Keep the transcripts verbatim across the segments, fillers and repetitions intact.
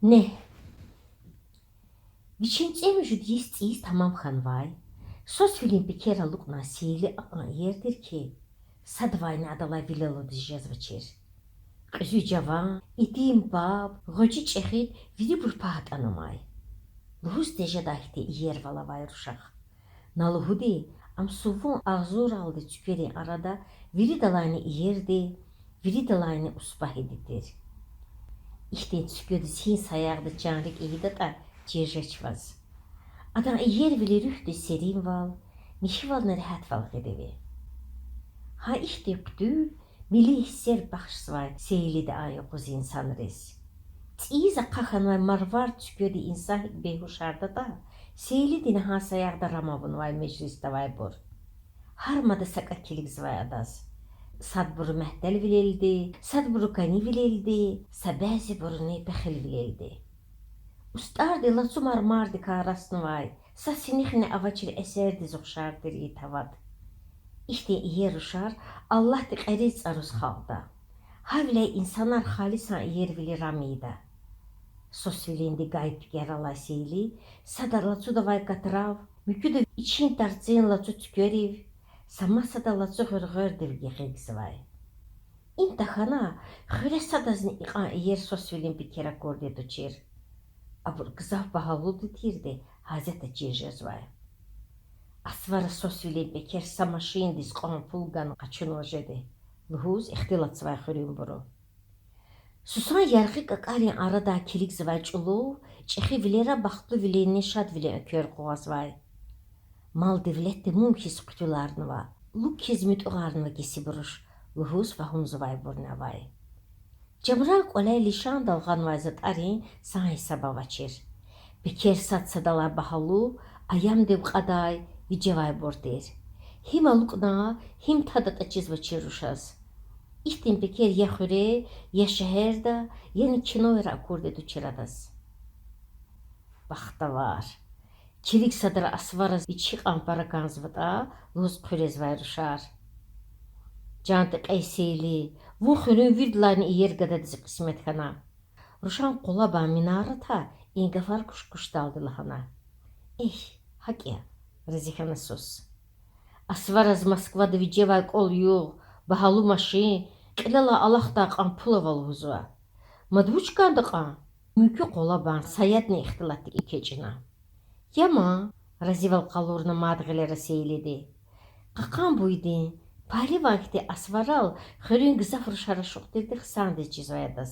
Негь. Вичин цӀемуьжуьд йис цӀийиз тамам хьанвай, сусвилин пекер алукӀнавай Сейли акьван иер тир хьи, садавайни адалай вил алудиз жезвачир. Кьуьзуь жаван, итим паб, гъвечӀи чӀехид вирибур пагь атӀана амай. Лугьуз тежедай хьтин иервал авай рушахъ. На лугьуди, ам сувун агъзуралди цуькверин арада виридалайни иерди, виридалайни успагьиди тир. Ихьтин цуькведиз гьи саягъда чан-рикӀ ийидатӀа чир жеч ваз. Адан иервили руьгьдиз серинвал, михьивални регьятвал гъидави. Гьа ихьтин хъуьтуьл, мили гьиссер бахшзавай Сейлиди а юкъуз инсанриз. ЦӀийиз ахъа хьанвай Марвар цуькведи инсан гьикӀ бейгьушардатӀа, Сейлидини гьа саягъда рам авунвай межлисда авайбур. Гьар мада сакӀа килигзавай адаз. Садбуру мягьтелвилелди, садбуру кӀанивилелди, са бязибуруни пехилвилелди. УстӀарди лацу мармардикай раснавай, са синихни авачир эсердиз ухшар тир и тават. Ихьтин иер рушар Аллагьди кьериз-цӀаруз халкьда. Гьавиляй инсанар халисан иервили рам ийида. Сусвилинди гай пекер алай Сейли сада лацуда авай катрав, муькуьда ичин тарцин лацу цуькверив, са масада лацу гъвергъвердив гекъигзавай. Им тахьана, хуьре садазни икьван иер сусвилин пекер акурди тушир. Абур гзаф багьалуди тирди гьасятда чир жезвай. Асвара сусвилин пекер са машиндиз кьван пул гана къачунва жеди, лугьуз ихтилатзавай хуьруьнбуру. Сусан яргъи кӀакӀарин арадай килигзавай чӀулав чӀехи вилера бахтлувилинни шадвилин эквер къугъвазвай. Мал-девлетди мум хьиз хъуьтуьларнава, лукӀ хьиз муьтӀуьгъарнава кесиб руш, лугьуз фагьумзавайбурни авай. Жабран кӀваляй лишандал гъанвай затӀарин сан-гьисаб авачир. Пекер сад-садалай багьалу, аямдив кьадай, вижевайбур тир. Гьим алукӀна, гьим тадатӀа чизвачир рушаз. Ихьтин пекер я хуьре, я шегьерда, яни кинойра акурди тушир адаз. Бахтавар. Килиг садра Асвараз вич гьикьван пара кӀанзаватӀа, лугьуз хъуьрезвай рушар. Жан текьей Сейли, вун хуьруьн виридалайни иер гададиз кьисмет хьана. Рушан къулабан Минарата и гафар куш-кушдалди лагьана. Эхь, гьакӀ я, рази хьана сус. Асвараз Москвада вижевай кӀвал-югъ, багьалу машин, кьилелай алахъдай кьван пул ава лугьузва. Мад вуч кӀанда кьван? Муькуь къулабан Саятни ихтилатдик экечӀна. Я ман, разивал къалурна мад гъилера Сейлиди. Кьакьан буйдин, пагьливан хьтин Асварал хуьруьн гзаф рушар ашукь тирди хъсандиз чизвай адаз.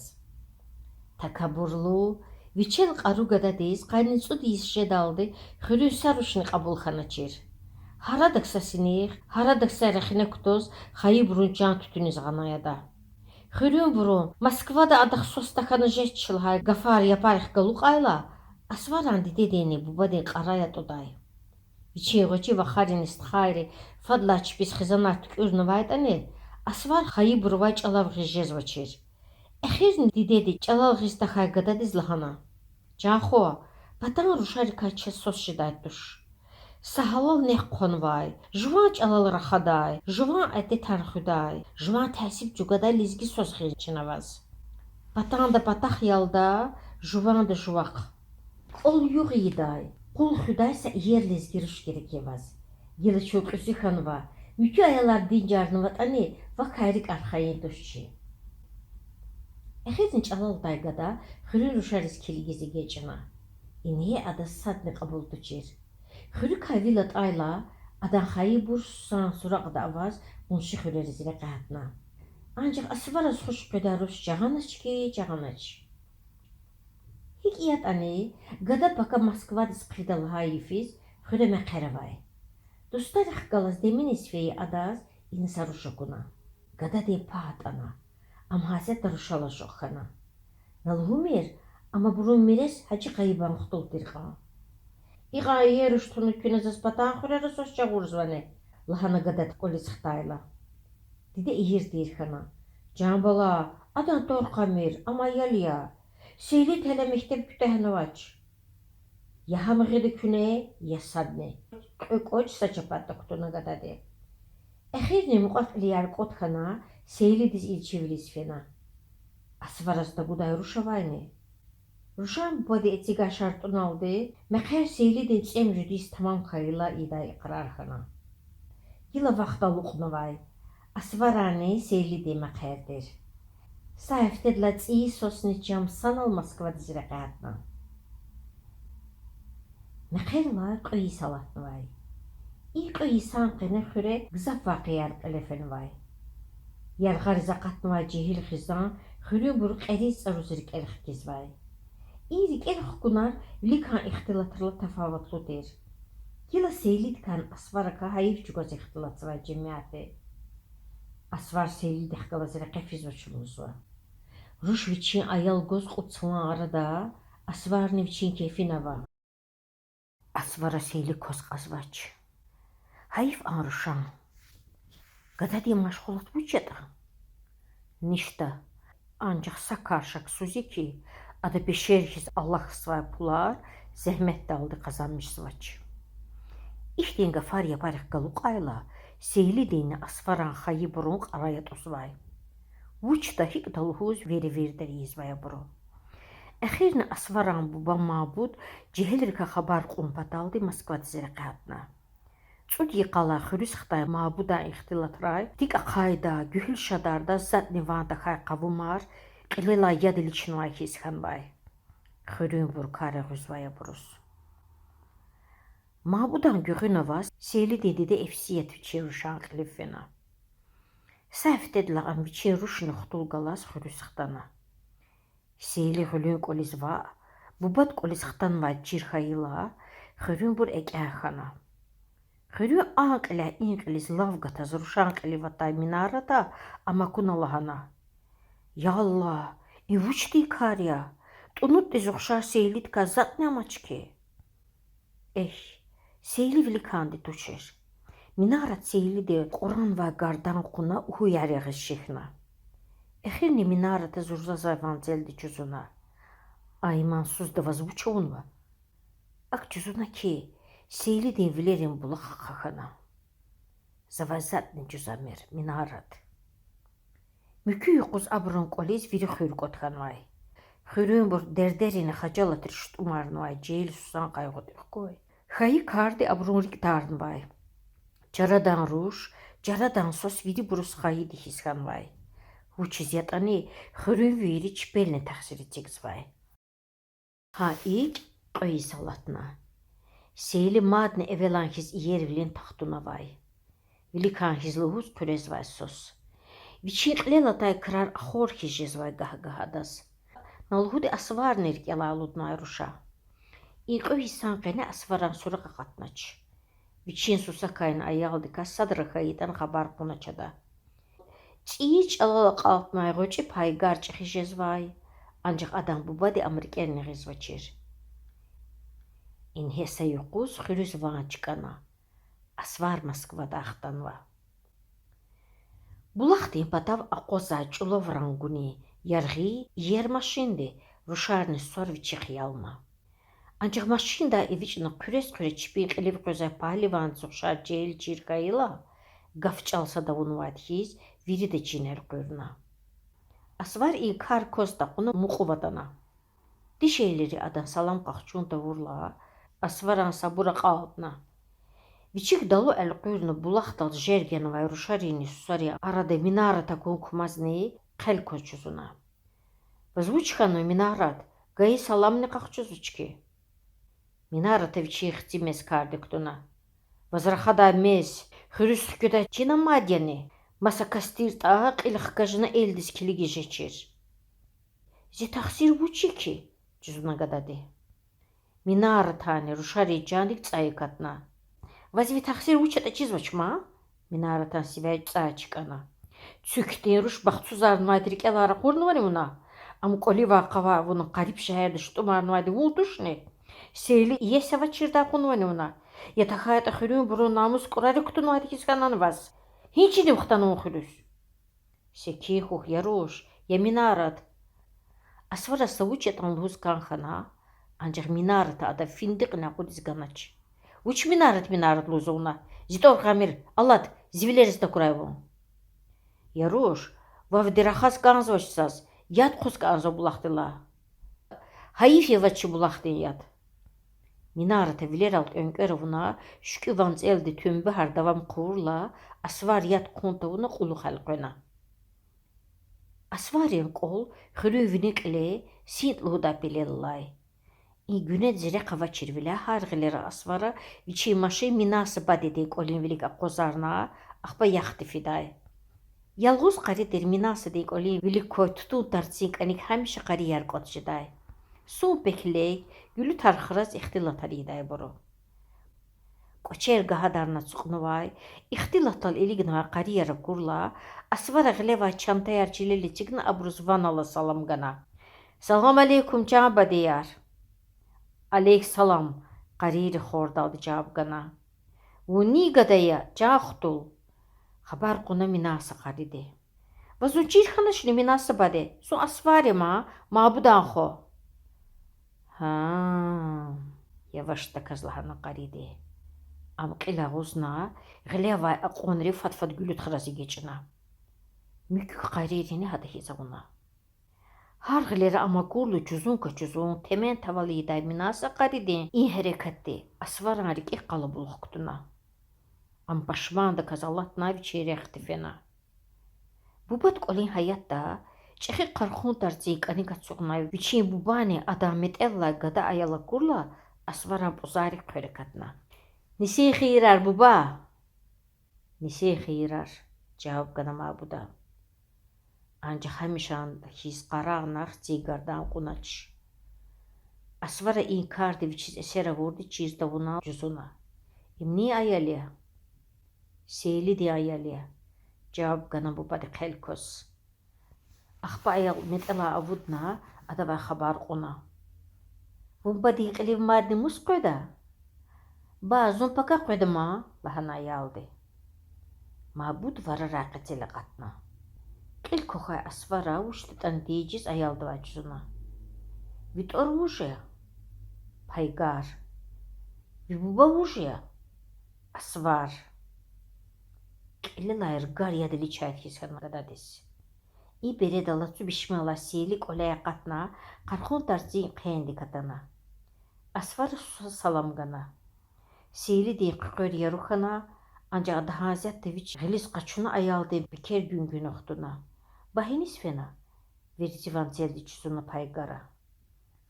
Такабурлу, вичел кьару гададиз къанни цӀуд йис жедалди хуьруьн са рушни кьабул хьаначир. Гьарадак са синих, гьарадак са рехне кутаз хайибурун чан туьтуьниз гъанай ада. Хуьруьнбуру Москвада адахъ свас тахьана жеч лагьай гафар-япарихъ галукьайла, Асваран дидединни бубадин кьарай атӀудай. Вичин гъвечӀи вахари, стхайри фадлай чпиз хизанар туькӀуьрнавайтӀани, Асвар хайибурувай чӀалав гъиз жезвачир. Эхирни дидеди чӀалал гъиз тахьай гададиз лагьана: Чан хва, патан рушарикай чаз свас жедай туш. Са гьалал нек хъванвай, жуван чӀалал рахадай, жуван адетар хуьдай, жуван тясиб чӀугвадай лезги свас гъин чна ваз. Патанда патахъ ялда, жуванда жувахъ. КӀвал-югъ ийидай, къул хуьдай са иер лезги руш герек я ваз. Гила чун кьуьзуь хьанва, муькуь аялар динжарнаватӀани, вакай рикӀ архайин туш чи. Эхирни чӀалал атай гада хуьруьн рушариз килигиз эгечӀна. Ингье адаз садни кьабул тушир. Хуьруькай вил атӀайла, адан хайибур сусан суракьда аваз къунши хуьрериз рекье гьатна. Анжах Асвараз хуш къведай руш жагъанач хьи, жагъанач. ГьикӀ ятӀани, гада пака Москвадиз хъфида лагьай йифиз хуьре мехъер авай. Дустарихъ галаз деминиз фейи адаз ина са руш акуна. Гададин пагь атӀана. Ам гьасятда рушал ашукь хьана. На лугьумир, ам абурун мирес Гьажи Къайибан хтул тир кьван. Икьван иер руш туна куьне заз патан хуьрера свас жагъурзавани? Лагьана гадади кӀвализ хтайла. Диде ийир тир хьана. Жан бала, адан тӀвар кьамир, ам аял я. Сейлиди гьеле мектеб куьтягьнавач. Я гьам гъида куьне, я садни. Кьве кӀвач са чапатда кутуна гадади. Эхирни мукьва-кьилияр кӀватӀ хьана, Сейлидиз илчивилиз фена. Асвараз тагудай руш авайни? Рушан бубади эцигай шартӀуналди, мехъер Сейлидин цӀемуьжуьд йис тамам хьайила ийидай икьрар хьана. Гила вахт алукьнавай. Асварани Сейлидин мехъер тир. Са гьафтедилай цӀийи сусни чам санал Москвадиз рекье гьатна. Мехъерилай кьве йис алатнавай. И кьве йисан къене хуьре гзаф вакъияр кьиле фенвай. Яргъариз акъатнавай жегьил хизан хуьруьнбуру кьериз-цӀаруз рикӀел хкизвай. И рикӀел хкунар виликан ихтилатрилай тафаватлу тир. Гила Сейлидикайни Асваракай гьайиф чӀугваз ихтилатзавай жемятди. Асвар Сейлидихъ галаз рекье физвач лугьузва. Руш вичин аял гваз кьуд цлан арада, Асварни вичин кефина ава. Асвара Сейли кваз кьазвач. Гьайиф а Рушан. Гададин машгъулат вуч ятӀа? Ништа. Анжах са кар шаксуз я хьи, ада пешер хьиз алахьзавай пулар зегьметдалди къазанмишзавач. Ихьтин гафар япарихъ галукьайла, Сейлидинни Асваран хайибурун кьарай атӀузвай. Вучда, гьикӀда лугьуз веревирдер ийизвай абуру. Эхирни Асваран буба Мабуд жегьилрикай хабар кьун паталди Москвадиз рекье гьатна. ЦӀуд йикъалай хуьруьз хтай Мабудан ихтилатрай рикӀ ахъайдай, гуьгьуьл шадардай затӀни ван тахьай къавумар кьилелай яд иличнавай хьиз хьанвай. Хуьруьнбурукай регъуьзвай абуруз. Мабудан гуьгъуьна аваз Сейлидин диде Эфсият вичи Рушан кьилив фена. Са гьафтедилай ам вичин рушни хтул галаз хуьруьз хтана. Сейли гъуьлуьн кӀвализ ваъ, бубад кӀвализ хтанвай чир хьайила, хуьруьнбур экӀя хьана. Хуьруьн а кьиляй и кьилиз лав гатаз Рушан кьилив атай Минарата ам акуна лагьана: Я Аллагь, и вучтин кар я? ТӀунутӀдиз ухшар Сейлидикай затӀни амач хьи. Эхь, Сейли виликанди тушир. Минарат Сейлидин кьуранвай гардан кьуна угьуяр ягъиз шехьна. Эхирни Минарата зурзазвай ванцелди жузуна: А имансузда ваз вуч авунва? АкӀ жузуна хьи, Сейлидин вилерин булах ахъа хьана. За ваз затӀни жузамир, Минарат. Муькуь юкъуз абурун кӀвализ вири хуьр кӀватӀ хьанвай. Хуьруьнбур дердерини хажалатри шутӀумарнавай жегьил сусан къайгъуди хквай. Хьайи карди абурун рикӀ тӀарнавай. Чарадан руш, чарадан сус вирибуруз хайиди хьиз хьанвай. Вучиз ятӀани хуьруьнвийри чпелни тахсир эцигзавай. Гьа икӀ кьве йис алатна. Сейли мадни эвелан хьиз иервилин тахтуна авай. Виликан хьиз лугьуз хъуьрезвай сус. Вичин кьилел атай крар ахвар хьиз жезвай гагь-гагь адаз. На лугьуди Асварни рикӀелай алуднавай руша. И кьве йисан къене Асваран суракь акъатнач. Вичин сусакайни аялдикай садра хьайитӀани хабар кьунач ада. ЦӀийи чӀалал акьалтнавай гъвечӀи пайгар чӀехи жезвай, анжах адан бубади ам рикӀел негъизвачир. Ингье са юкъуз хуьруьз ван чкӀана. Асвар Москвадай хтанва. Булахдин патав акъвазай чӀулав рангунин яргъи иер машинди рушарни сусар вичихъ ялна. Анжах машиндай эвичӀна хъуьрез-хъуьрез чпин кьилив къвезвай пагьливандиз ухшар жегьил чир хьайила, гаф-чӀал сад авунвайди хьиз, вирида чинел къуьрна. Асвар и кар кваз такьуна мукьув атана. Дишегьлийри адан салам къахчун тавурла, Асваран сабур акьалтна. Вичик далу элкъуьрна булахдал жерге янавай рушаринни сусарин арада Минарат акун кумазни хъел кваз жузуна: Ваз вуч хьанва, Минарат? Гайи саламни къахчузвач хьи. Минарата вичин хци мез кардик кутуна. Ваз рахадай мез хуьруьз хкведай чина мад яни? Маса кас тиртӀа, кьил хкажна элдиз килигиз жечир. Зи тахсир вуч я хьи? жузуна гадади. Минаратанни рушарин жандик цӀай акатна. Ваз ви тахсир вуч ятӀа чизвач ман? Минаратан сивяй цӀай чкӀана. Цуьк хьтин руш бахтсузарнавайди рикӀелай ракъурнавани вуна? Ам кӀваливай къавай вун къариб шегьерда шутӀумарнавайди вун тушни? Сейли иеси авачирдай кьунвани вуна? Я тахьайтӀа хуьруьнбурун намус кӀурарик кутунвайди хьиз хьанани ваз? Гьи чинив хтана вун хуьруьз? Секин хьухь, я руш, я Минарат. Асвараз са вуч ятӀани лугьуз кӀан хьана, анжах Минарата ада финдикьни акъудиз ганач. Вуч Минарат, Минарат лугьузва вуна? Зи тӀвар гъамир, алад, зи вилериз такурай вун. Я руш, вавди рахаз кӀанзавач заз, яд хъваз кӀанзава булахдилай. Гьайиф я ваз чи булахдин яд. Минарата вилерал кӀвенкӀвер авуна, шуькӀуь ванцелди туьнбуьгьар давам хъувурла, Асвар яд хъун тавуна кьулухъ элкъвена. Асварин кӀвал хуьруьн вини кьиле, СинтӀ лугьудай пелел алай. И гуьнедиз рехъ авачирвиляй гьар гъилера Асвара вичин машин Минаса бадедин кӀвалин вилик акъвазарна, ахпа яхди фидай. Ялгъуз къаридин Минасадин кӀвалин вилик квай тутун тарцин кӀаник гьамиша къарияр кӀватӀ жедай. Сун пеклек, гуьлуьтар храз ихтилатар ийидайбуру. КӀвачер гагьадарна ацукьнавай, ихтилатдал илигнавай къарияр акурла, Асвара гъилевай чантаяр чилел эцигна абуруз ван алаз салам гана. Салам алейкум, чан бадеяр! Алейк салам, къарийри хордалди жаваб гана. Вун ни гада я, чан хтул? Хабар кьуна Минаса къариди. Ва зун чир хьаначни, Минаса баде, зун Асвар я ман, Мабудан хва. Гьа, явашдаказ лагьана къариди. Ам кьил агъузна, гъилевай акьунрив фад-фад гуьлуьт храз эгечӀна. Муькуь къарийрини гьада хьиз авуна. Гьар гъилера ам акурла жузун-качузун, темен-тавал ийидай Минаса къаридин и гьерекатди Асваран рикӀик къалабулух кутуна. Ам пашмандаказ алатна, вичин рехъди фена. Бубад кӀвалин гьаятда чӀехи къаркъун тарцин кӀаник ацукьнавай вичин бубани адан метӀеллай гада аял акурла, Асваран пӀузаррик хъвер акатна. Нисин хийирар, буба! Нисин хийирар, жаваб гана Мабуда. Анжах гьамишанда хьиз къарагъна, хцин гардан кьунач. Асвара и карди вичиз эсер авурди чир тавуна жузуна. Им нин аял я? Сейлидин аял я, жаваб гана бубади хъел кваз. Ахпа аял метӀелай авудна, адавай хабар кьуна. Вун бадедин кьилив мадни мус къведа? Ба, зун пака къведа ман, лагьана аялди. Мабуд варарай къецел акъатна. Кьил квахьай Асвара вучдатӀани тийижиз аялдивай жузуна. Ви тӀвар вуж я? Пайгар. Ви буба вуж я? Асвар. Кьилелай ргар яд иличайди хьиз хьана гададиз. И береда лацу бишмелай Сейли кӀваляй акъатна, къаркъун тарцин хъендик атана. Асвара суса салам гана. Сейлидин хъуькъвер яру хьана, анжах ада гьасятда вич гъилиз къачуна, аялдин пекер гуьнгуьна хтуна. Ба, гьиниз фена? Верци ванцелди жузуна Пайгара.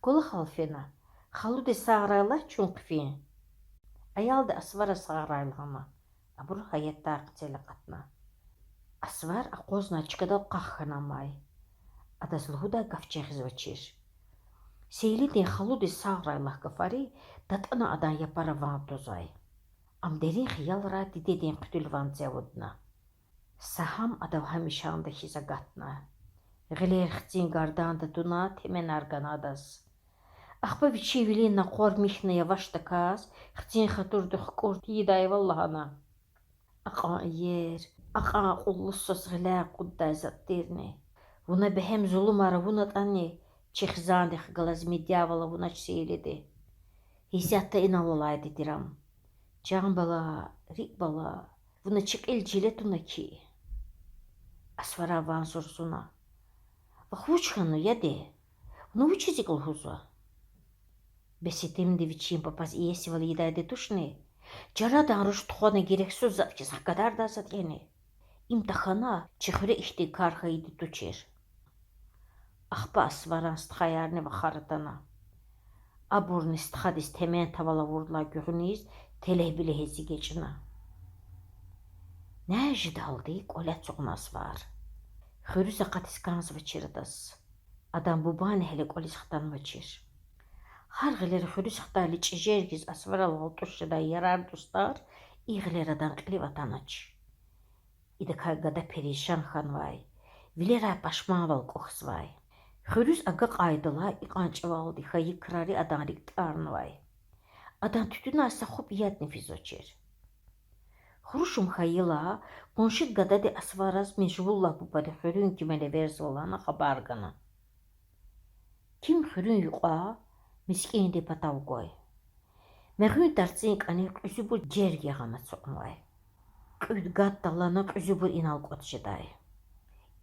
КӀвалахал фена. Халудиз сагърай лагь чун хъфин. Аялди Асвараз сагърай лагьана. Абуру гьаятдай къецел акъатна. Асвар акъвазнавай чкадал къах хьана амай. Адаз лугьудай гаф жагъизвачир. Сейлидин халудиз сагърай лагь гафари датӀана адан япара ван твазвай. Ам дерин хиялрай дидедин хъуьтуьл ванци авудна. Са гьам адав гьамишанда хьиз агатна. Гъилер хцин гарданда туна, теменар гана адаз. Ахпа вичин вилин накъвар михьна, явашдаказ хцин хатурдик хкӀур тийидайвал лагьана: Акьван иер, акьван акьуллу свас гъиляй акъуддай затӀ тирни? Вуна бегьем зулумар авунатӀани, чи хизандихъ галаз мидявал авунач Сейлиди. Гьисятда инал алайди тир ам. Чан бала, рикӀ бала, вуна чи кьил чиле туна хьи. Асваран ван зурзуна. Вахъ вуч хьанва, яде? Вуна вучиз икӀ лугьузва? Бес итимди вичин папаз иесивал ийидайди тушни? Чарадан руш тухвана герексуз затӀ хьиз хкадардай затӀ яни? Им тахьана чи хуьре ихьтин кар хьайиди тушир. Ахпа Асваран стхаярни вахар атана. Абурни стхадиз темен-тавал авурдалай гуьгъуьниз телегь-билегьиз эгечӀна. Нян жедалди кӀвале ацукьна Асвар. Хуьруьз акъатиз кӀанзавачир адаз. Адан бубани гьеле кӀвализ хтанвачир. Гьар гъилера хуьруьз хтайла чӀижер хьиз Асварал гъалтӀуш жедай ярар-дустар и гъилера адан кьилив атанач. Идакай гада перишан хьанвай, вилерай пашманвал кӀвахьзавай. Хуьруьз агакьайдалай икьван чӀавалди хьайи крари адан рикӀ тӀарнавай. Адан туьтуьнай са хупӀ ядни физвачир. Хурушум хьайила, къунши гадади Асвараз межвуллагь бубади хуьруьн кимел эверзава лагьана хабар гана. Ким хуьруьн юкьва, мискӀиндин патав гвай. Мегъуьн тарцин кӀаник кьуьзуьбур жерг ягъана ацукьнавай. Кьуьд-гад талгьана кьуьзуьбур инал кӀватӀ жедай.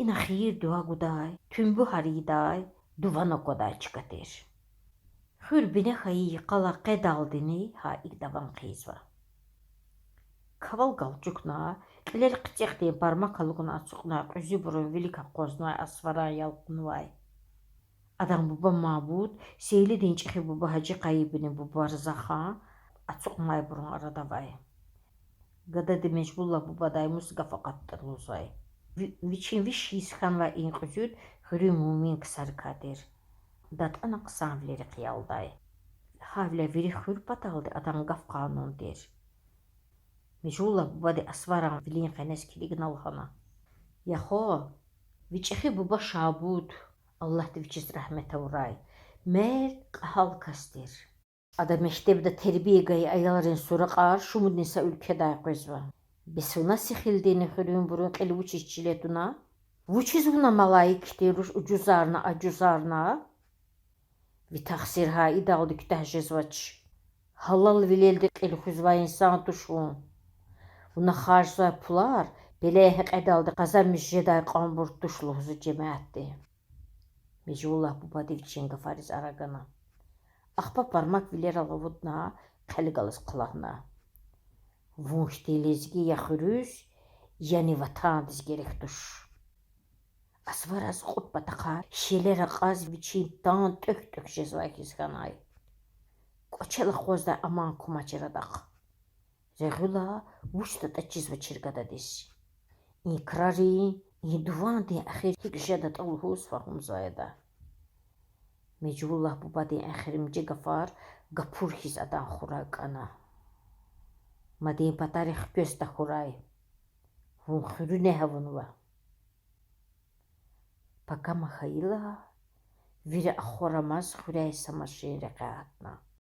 Ина хийир-дуьа гудай, туьнбуьгьар ийидай, дуван аквадай чка тир. Хуьр бине хьайи йикъалай къедалдини гьа икӀ давам хъийизва. Кавал галчукна, кьилел хъицӀихъдин бармак алукӀна ацукьнавай кьуьзуьбурун вилик акъвазнавай Асваран ял кьунвай. Адан буба Мабуд Сейлидин чӀехи буба Гьажи Къайибни буба Рзахан ацукьнавайбурун арада авай. Гадади Межбуллагь бубадай мус гаф акъатда лугьузвай. Ви-, вичин виш йис хьанвай и кьуьзуьд хуьруьн муъмин ксарикай тир. ДатӀана хъсанвилерихъ ялдай. Гьавиляй вири хуьр паталди адан гаф-къанун тир. Межбуллагь бубади Асваран вилин къенез килигна лагьана: Я хва, ви чӀехи буба Шабуд, Аллагьди вичиз рагьмет авурай, мерд, кьегьал кас тир. Ада мектебда тербия гайи аялрин суракьар шумудни са уьлкведай къвезва. Бес вуна сихилдини хуьруьнбурун кьил вучиз чиле туна? Вучиз вуна малаик хьтин руш ужузарна-ажузарна? Ви тахсир гьа идалди куьтягь жезвач. Гьалалвилелди кьил хуьзвай инсан туш вун. Вуна харжзавай пулар пелен гьекьедалди къазанмиш жедай кьванбур туш лугьузва жемятди. Межбуллагь бубади вичин гафариз ара гана. Ахпа бармак вилерал авудна, хъел галаз хълагьна: Вун хьтин лезги я хуьруьз, яни ватандиз герек туш. Асвараз кьуд патахъай шелер акьаз вичин тан тӀвек-тӀвек жезвай хьиз хьанай. КӀвачел акъваздай аман кумачир адахъ. Регъуьла вучдатӀа чизвачир гададиз. И крарин, и дувандин эхир гьикӀ жедатӀа лугьуз фагьумзавай ада. Межбуллагь бубадин эхиримжи гафар гапур хьиз адан хура кӀана: Мадин патарихъ квез тахьурай. Вун хуьруьнихъ авунва. Пакама хьайила, вири ахварамаз хуьряй са машин рекье гьатна.